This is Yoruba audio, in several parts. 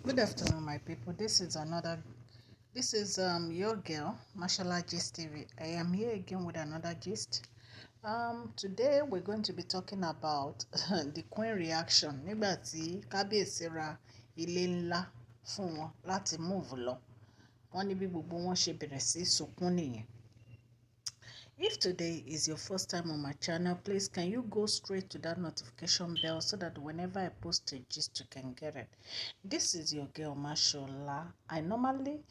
Good afternoon, my people. This is your girl, Mashallah Gist TV. I am here again with another gist. Today we're going to be talking about the queen reaction nígbà tí Kábíyèsí ra ilé ńlá fún wọn láti move lọ. Wọ́n ní bí gbogbo wọn ṣe bẹ̀rẹ̀ sí sunkún nìyẹn. If today is your first time on my channel, please can you go straight to that notification bell so that whenever I post a gist, you can get it. This is your girl, Mashola. I normally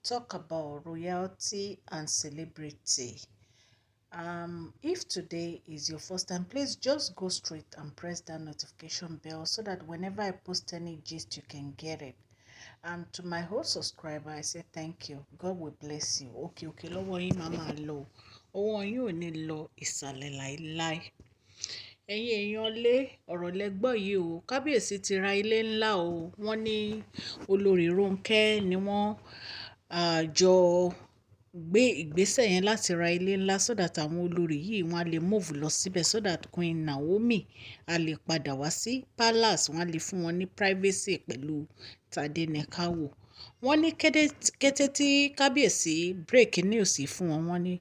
talk about royalty and celebrity. If today is your first time, please just go straight and press that notification bell so that whenever I post any gist, you can get it. And to my whole subscriber, I say thank you. God will bless you. Okay, lọ́wọ́ yín máa máa lọ. Ọwọ́ yín ò ní lọ ìsàlẹ̀ láíláí. Ẹ̀yin èèyàn lé ọ̀rọ̀ lẹ gbọ́ yìí o. Kábíyèsí ti ra ilé ńlá o. Wọ́n ní olórí Rónkẹ́ ni wọ́n jọ gbé ìgbésẹ̀ yẹn láti ra ilé ńlá so that àwọn olórí yìí wọ́n á lè move lọ síbẹ̀, so that Queen Naomi á lè padà wá sí palace, wọ́n á lè fún wọn ní privacy pẹ̀lú Tadenikawo. Wọ́n ní kété tí kábíyèsí break news fún wọn, wọ́n ní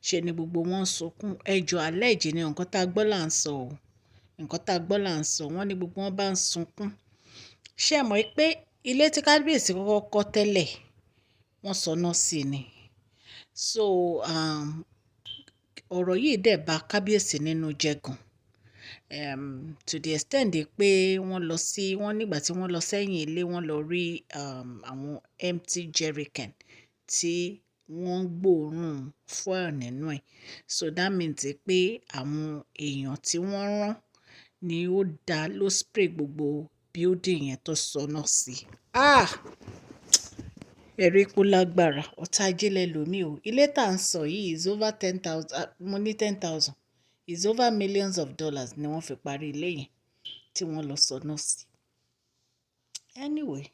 ṣe ni gbogbo wọn ń sunkún. Ẹjọ́ allege ni, nǹkan tá a gbọ́ là ń sọ o. Nǹkan tá a gbọ́ là ń sọ. Wọ́n ní gbogbo wọn bá ń sunkún. Ṣé ẹ mọ̀ pé ilé tí kábíyèsí kọ́kọ́ kọ́ tẹ́lẹ̀, wọ́n sọná sí ni? So ọ̀rọ̀ yìí dẹ̀ bà kábíyèsí nínú jẹ́ gan. To the extent pé wọ́n lọ sí, wọ́n nígbà tí wọ́n lọ sẹ́yìn ilé, wọ́n lọ rí àwọn empty jerrycan tí wọ́n ń gbóòórùn fuel nínú ẹ̀. So that means pé àwọn èèyàn tí wọ́n rán ni ó dá ló spray gbogbo building yẹn tó sọná sí. Ah! Ẹ̀rí pó lágbára, ọ̀tá ajé lẹ́lòmí o. Ilé tá ń sọ yìí is over 10,000, mo ní 10,000, is over millions of dollars ni wọ́n fi parí ilé yẹn tí wọ́n lọ sọná sí. Anyway,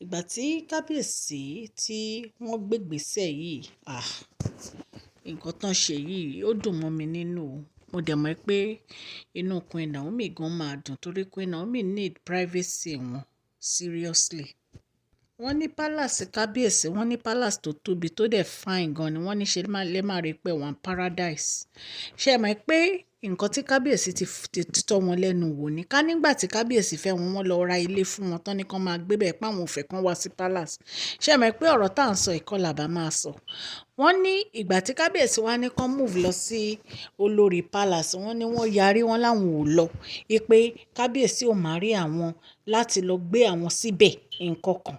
ìgbà tí kábíyèsí tí wọ́n gbé ìgbésẹ̀ yìí, ah, nǹkan tán ṣe yìí ó dùn mọ́ mi nínú o. Mo dẹ̀ mọ̀ pé inú Queen Naomi gan máa dùn torí Queen Naomi need privacy wọn seriously. Wọ́n ní palace kábíyèsí, wọ́n ní palace tó tóbi tó dẹ̀ fine gan ni. Wọ́n ní ṣe lè máa rí pé wọ́n paradise. Ṣé ẹ mọ̀ pé nǹkan tí kábíyèsí ti tọ́ wọn lẹ́nu wò ní ká nígbà tí kábíyèsí fẹ́ wọn, wọ́n lọ ra ilé fún wọn tán ní kán máa gbé bẹ́ẹ̀ pé àwọn ò fẹ́ kán wá sí palace. Ṣé ẹ mọ̀ pé ọ̀rọ̀ tá à ń sọ ìkọlà bá máa sọ? Wọ́n ní ìgbà tí kábíyèsí wá ní kán move lọ sí olórí palace, wọ́n ní wọ́n yarí, wọ́n láwọn ò lọ. Wípé kábíyèsí ò máa rí àwọn láti lọ gbé àwọn síbẹ̀ nǹkan kan.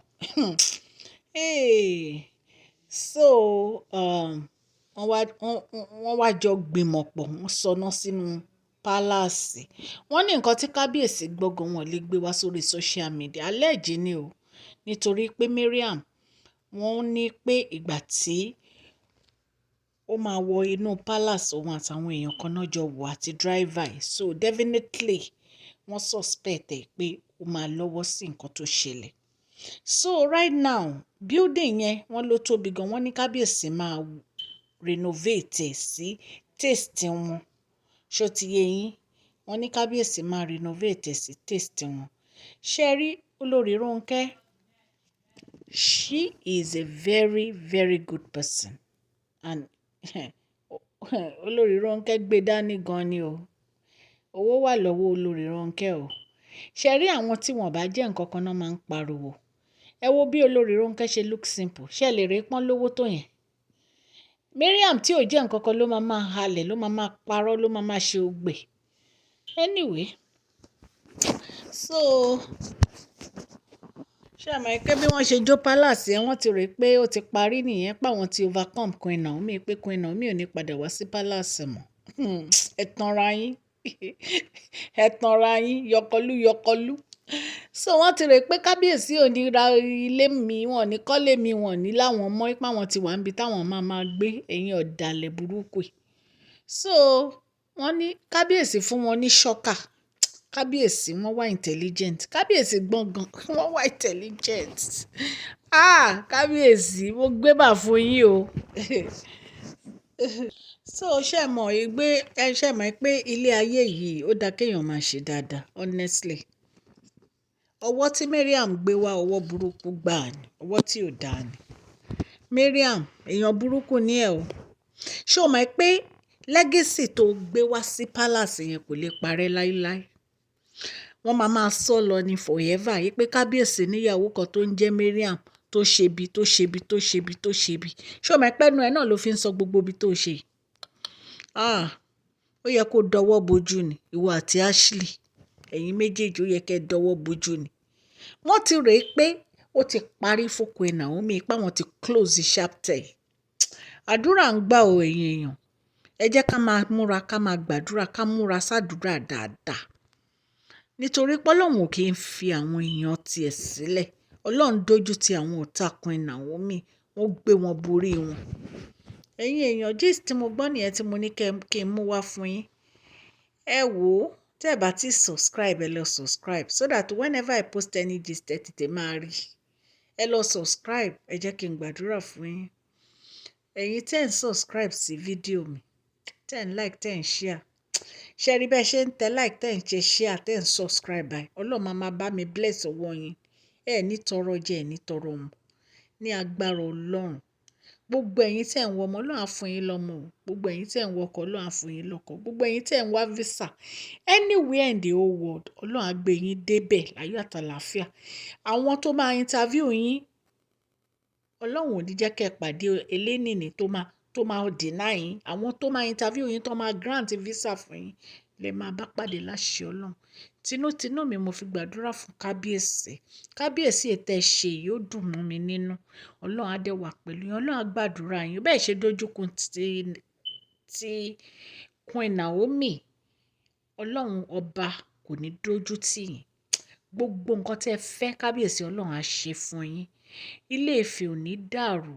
Hey! So, wọ́n wá jọ gbìmọ̀ pọ̀, wọ́n sọná sínú palace. Wọ́n ní nǹkan tí kábíyèsí gbọ́ gan wọn lè gbé wá sórí social media. Allege ni o. Nítorí pé Mariam, wọ́n ní pé ìgbà tí ó máa wọ inú palace, òun àtàwọn èèyàn kan náà jọ wọ̀ àti driver ẹ̀. So definitely wọ́n suspect ẹ̀ pé ó máa lọ́wọ́ sí nǹkan tó ṣẹlẹ̀. So right now, building yẹn wọ́n ló tóbi gan. Wọ́n ní kábíyèsí máa renovate ẹ̀ sí taste wọn. Ṣó ti yé yín? Wọ́n ní kábíyèsí máa renovate ẹ̀ sí taste wọn. Ṣé ẹ rí olórí Rónkẹ́? She is a very, very good person. And olórí Rónkẹ́ gbé dání gan ni o. Owó wà lọ́wọ́ olórí Rónkẹ́ o. Ṣé ẹ rí àwọn tí wọ́n bá jẹ́ nǹkan kan náà máa ń pariwo. Ẹ wo bí olórí Rónkẹ́ ṣe look simple. Ṣé ẹ lè rí pọ́n lówó tó yẹn? Mariam tí ò jẹ́ nǹkan kan ló máa máa halẹ̀, ló máa máa parọ́, ló máa máa ṣe ògbè. Anyway, so ṣé ẹ mọ̀ pé bí wọ́n ṣe jó palace yẹn, wọ́n ti rò pé ó ti parí nìyẹn, pé àwọn ti overcome Queen Naomi, pé Queen Naomi ò ní padà wá sí palace mọ́. Ẹ tanra yín, ẹ tanra yín, yọkọlú yọkọlú. So wọ́n ti rò pé kábíyèsí ò ní ra ilé mi, wọ́n ò ní kọ́lé mi, wọ́n ò ní láwọn mọ́, pé àwọn ti wà níbi táwọn máa máa gbé, ẹ̀yin ọ̀dàlẹ̀ burúkú yìí. So wọ́n ní kábíyèsí fún wọn ní shocker. Kábíyèsí wọ́n wà intelligent. Kábíyèsí gbọ́n gan, wọ́n wà intelligent. Ah! Kábíyèsí, mo gbé bà fún yín o. So ṣé ẹ mọ̀ pé, ṣé ẹ mọ̀ pé ilé ayé yìí ó dá kí èèyàn máa ṣe dáadáa, honestly. Ọwọ́ tí Mariam gbé wá, ọwọ́ burúkú gbáà ni, ọwọ́ tí ò dáa ni. Mariam, èèyàn burúkú ni ẹ o. Ṣé o mọ̀ pé legacy tó gbé wá sí palace yẹn kò lè parẹ́ láíláí? Wọ́n máa máa sọ lọ ní forever yìí pé kábíyèsí níyàwó kan tó ń jẹ́ Mariam, tó ṣe bí, tó ṣe bí, tó ṣe bí, tó ṣe bí. Ṣé o mọ̀ pé ẹnu ẹ náà ló fi ń sọ gbogbo ibi tó ṣe? Ah, ó yẹ kó dọwọ́ bojú ni, ìwọ àti Ashley. Ẹ̀yin méjèèjì, ó yẹ kí ẹ dọwọ́ bojú ni. Wọ́n ti rò pé ó ti parí fún Queen Naomi, pé àwọn ti close chapter. Àdúrà ń gbà o, ẹ̀yin èèyàn. Ẹ jẹ́ ká máa múra, ká máa gbàdúrà, ká múra sádúrà dáadáa. Nítorí pé Ọlọ́run ò kí ń fi àwọn èèyàn tiẹ̀ sílẹ̀. Ọlọ́run dójú ti àwọn ọ̀tá Queen Naomi, wọ́n gbé wọn borí wọn. Ẹ̀yin èèyàn, gist tí mo gbọ́ nìyẹn tí mo ní kí n mú wá fún yín. Ẹ wò ó, tí ẹ bá ti subscribe, ẹ lọ subscribe so that whenever I post any gist, ẹ tètè máa rí. Ẹ lọ subscribe, ẹ jẹ́ kí n gbàdúrà fún yín. Ẹ̀yin tẹ́ ń subscribe sí fídíò mi, tẹ́ ń like, tẹ́ ń share. Ṣé rí bẹ́ẹ̀ ṣe ń tẹ like, tẹ́ ń ṣe share, tẹ́ ń subscribe báyìí? Ọlọ́run máa máa bá mi bless ọwọ́ yín. Ẹ ní tọrọ jẹ, ẹ ní tọrọ mu. Ní agbára Ọlọ́run. Gbogbo ẹ̀yin tí ẹ̀ ń wọ ọmọ, Ọlọ́run á fún yín lọ́mọ o. Gbogbo ẹ̀yin tí ẹ̀ ń wọkọ̀, Ọlọ́run á fún yín lọ́kọ. Gbogbo ẹ̀yin tí ẹ̀ ń wá visa anywhere in the whole world, Ọlọ́run á gbé yín débẹ̀ láyọ̀ àtàlàáfíà. Àwọn tó máa interview yín, Ọlọ́run ò ní jẹ́ kí ẹ pàdé elénìní tó máa deny yín. Àwọn tó máa interview yín, tó máa grant visa fún yín lè máa bá pàdé láṣẹ Ọlọ́run. Tinútinú mi mo fi gbàdúrà fún kábíyèsí. Kábíyèsí, ètò ẹ ṣe yìí ó dùn mọ́ mi nínú. Ọlọ́run á dẹ̀ wà pẹ̀lú yín. Ọlọ́run á gbàdúrà yín. Bẹ́ẹ̀ ṣe dójúkun ti Queen Naomi, Ọlọ́run ọba kò ní dójú tì yín. Gbogbo nǹkan tí ẹ fẹ́, kábíyèsí, Ọlọ́run á ṣe fún yín. Ilé Ifẹ̀ ò ní dàrú.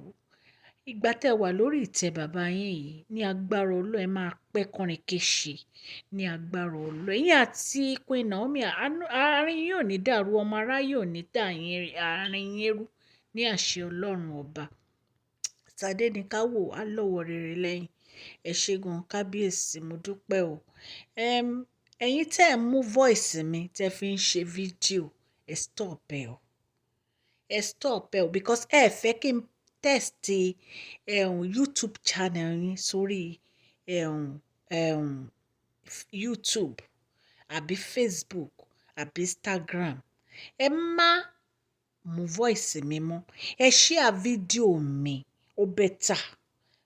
Ìgbà tẹ́ wà lórí ìtẹ́ bàbá yín yìí, ní agbára Ọlọ́run, ẹ máa pẹ́ kọrin kéṣe ní agbára Ọlọ́run. Ẹ̀yin àti Queen Naomi, àárín yín ò ní dàrú, ọmọ aráyé ò ní dà yín, àárín yín rú ní àṣẹ Ọlọ́run ọba. Tadé ní ká wò á lọ́wọ́ rere lẹ́yìn. Ẹ ṣé gan, kábíyèsí, mo dúpẹ́ o. Ẹ̀yin tẹ́ ẹ̀ mú voice mi tẹ́ fi ń ṣe fídíò, ẹ stop ẹ o. Ẹ stop ẹ o, because ẹ fẹ́ kí n test YouTube channel yín sórí um, um, YouTube àbí Facebook àbí Instagram. Ẹ má mú voice mi mọ́. Ẹ share fídíò mi, ó better,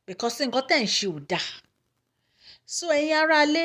because nǹkan tẹ́ ń ṣe ò dáa. So ẹ̀yin ará ilé.